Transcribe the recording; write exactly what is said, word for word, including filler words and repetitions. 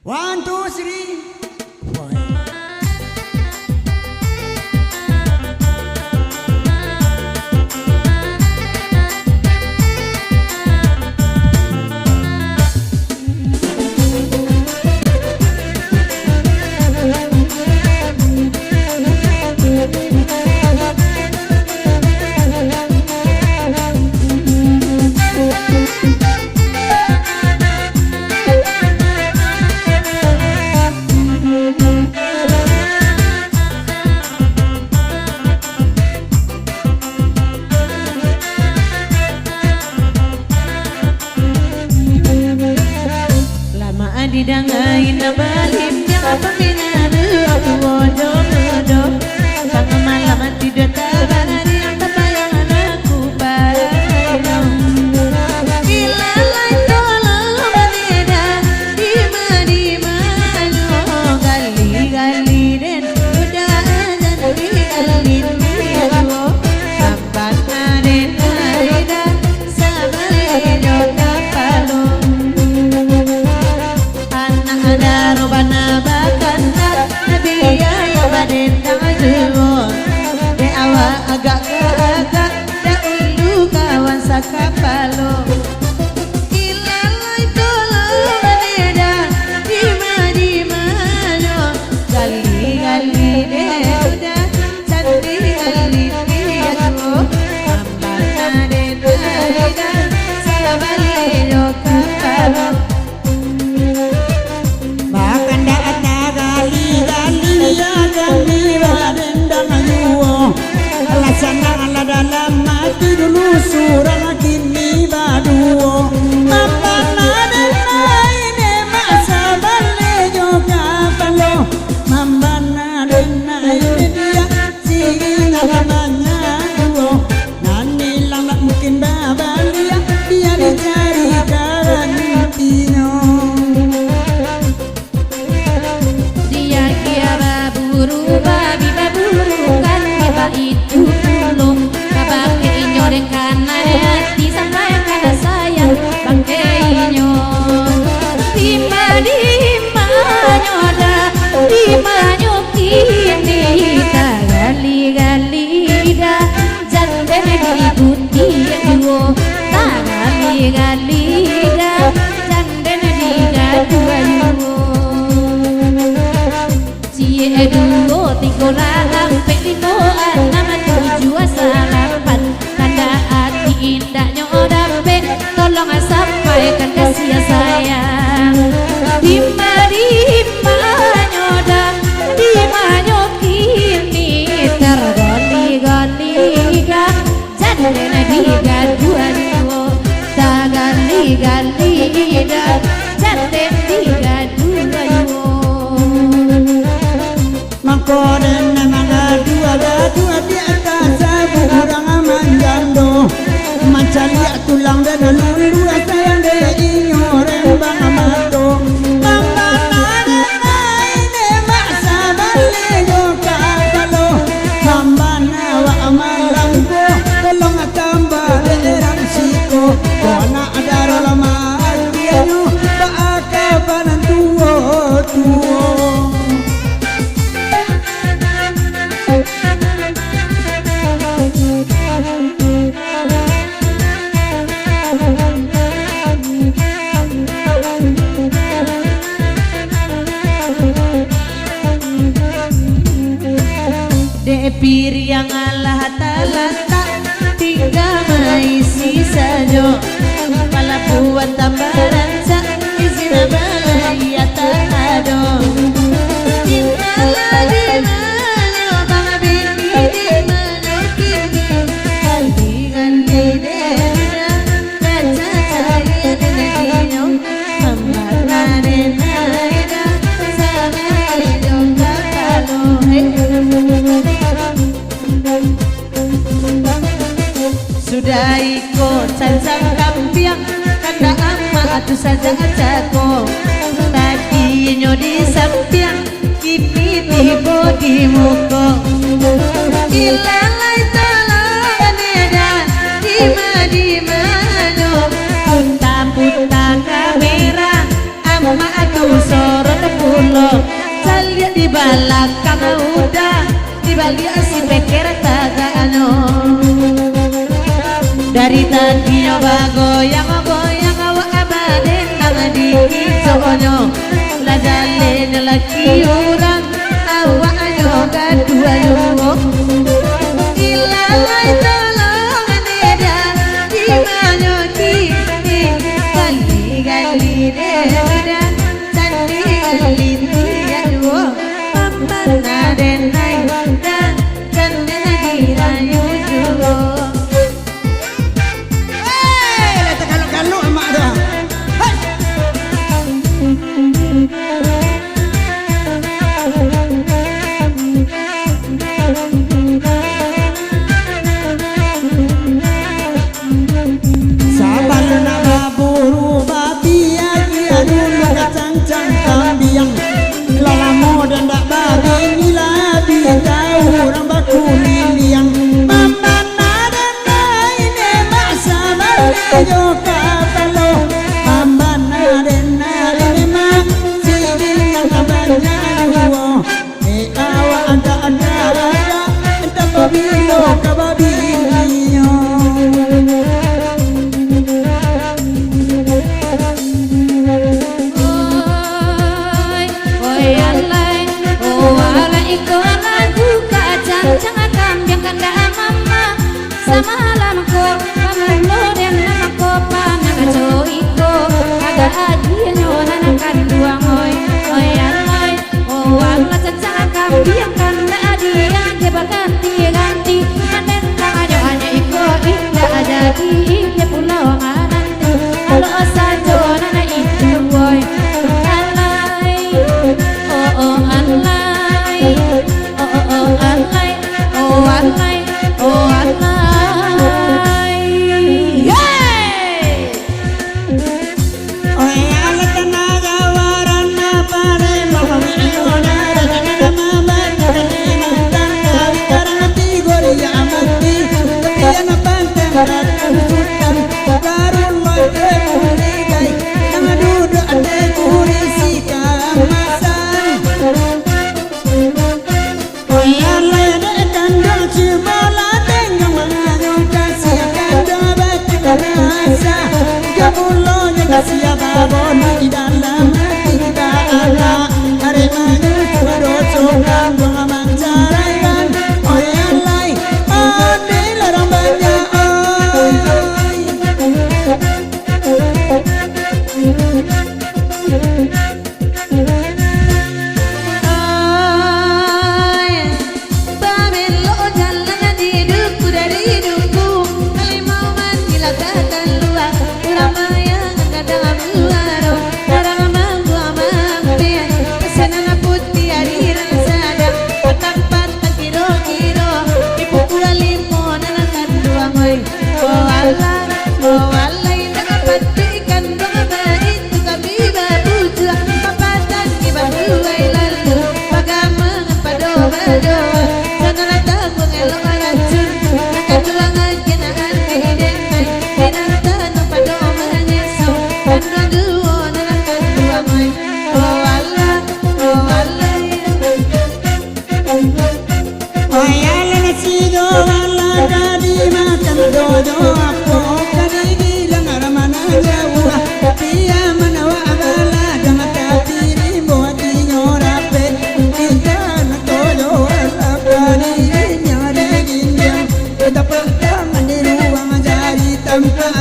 One, two, three. Lama didangai nan balimbiang, pambina duo-duo jodoh. Tangah malam tido tabariang, tabayang aku pado. Ilalai tolong baneda, dima-dima nyo, gali-gali den, udah azan di gali ni, aduh. Bana den Aida, sabaliak jo kapalo. Anak daro bana bakanta, bialah badendang juo. Dek awak agak ka agak, dahulu kawan sakapalo. Ilalai tolong baneda, dima-dima nyo, gali-gali den udah. Cantik gali-gali, aduh, mambana den Aida, sabaliak jo kapalo. Bakandak tagali-gali, biakan dibadendang juo. Alah sanang, alah dalam ati, dulu surang, kini baduo. Mambana den Aida, sabaliak jo kapalo. Mambana den Aida, Singin alah banyak juo, nan ilang ndak mungkin babaliak, bia dicari karantinyo. Diagiah baburu babi, baburu kan tiba itu pulo, kabake inyo dek kanai ati, sampai kada sayang bangke inyo. Dima-dimanyo dah, dimanyo kini, tagali-gali dah, jan den diikuti juo, tagali-gali dah, jan den digaduah juo. Ciek duo tigo lah ampek limo anam tujuah salapan. Kandak ati indaknyo dapek, tolong sampaikan kasih sayang. Dima-dimanyo dah, dimanyo kini, tagali-gali dah, jan den digaduah juo, tagali-gali dah, jan den digaduah juo. Mako den mangadu-adu di ateh saburang manjando, mancaliak tulang den luluah, sayang dek inyo rembang mato. Mambana den Aida, sabaliak jo kapalo, mambana awak malangko, tolong tambah dek urang siko. Ko anak daro lah matianyo, baa ka panantuo-tuo. Dek piriang alah talatak, tingga maisi sajo. Palabuah tambah rancak, izin baliak tak ado. Tinggalah di manyo, bang bini di manyo kini. Gali-gali dek Aida, rancak cari rezekinyo. Mambana den Aida, sabaliak jo kapalo. Sudah iko cancang kambiang, kandak amak tu sajak cako. Tadinyo di sampiang, kini tibo di muko. Ilalai tolong baneda, dima-dimanyo, puta-puta kamera, amak tu sorot Balakang udah dibaliak si peker tagaknyo. Dari tadinyo bagoyang-goyang awak badendang di kicoknyo. Lah jaleh lalaki urang, awaknyo gaduah juo. Ilalai tolong neda, di manyo kini gali-gali neda. Candi lintian duo, papan aden naik, dan candi dirayu juo. Hei, lah takaluk-kaluk amak tu, ah. Hei. Sabalun nak baburu, babiak-biak dulu ka cancang kambiang. Lah lamo den dak babini, lah bi tau urang bakuliliang. Mamana den naik demak sabaleh jo kapalo. Mamana den naik demak, si biniang banyak juo. Eh, awak agak-agak, entah pabilo ka babinio. Oi, oi, alai, oh, alai, iko lagu ka cancang kambiang kandak mama. Samalam ko, pamulo den mako panah kaco iko, agak agiahnyo nan kanduang, oi, oi, alai. Oh, alah cancang kambiang kandak diagiah baganti-ganti. Mandendang ajo-ajo iko indak jadi, inyo pulo mananti. Alok sajo nan itu, woi. Alai, oh, oh, alai. Oh, oh, oh, alai. Oh, alai. Oh, alai. Yeay! Oya lai dek kanduang, cubolah tengok mangayun, kasiah kanduang batin rasa. Tigo bulonyo kasiah babonyo di dalam ati, tak anak arek manyusu doso kanduang mancaraikan. Oya lai, ondeh larang banyak, oi. Ai, babelok jalan di duku dari duku, halimau mandi lah ka kalua, urang mayang ka dalam luaro, urang mambuang mampian, pesanan putiah di nan sadang, patang-patang kiro-kiro, di pukua limo nan kanduang, oi. Oh alah, oh alah, indak patuik kanduang baitu kami babujuang, bapatangi baduai lalu, bagamangan pado badoa, sanan tangguang elok racun, nan kanduang agiah nan andeh denai, di nan tanuang pado manyeso, kanduang duo nan kanduang ai. Oh alah, oh alah. Oya lai nasi doa lah ka dimakan dojo, apo ka dibilang ramana jauah. Tapi aman awak baladang, tapi rimbo atinyo rapek. Intan dojo lah ka dinyari ginjang. Tatapak tangan di ruang jari, tampak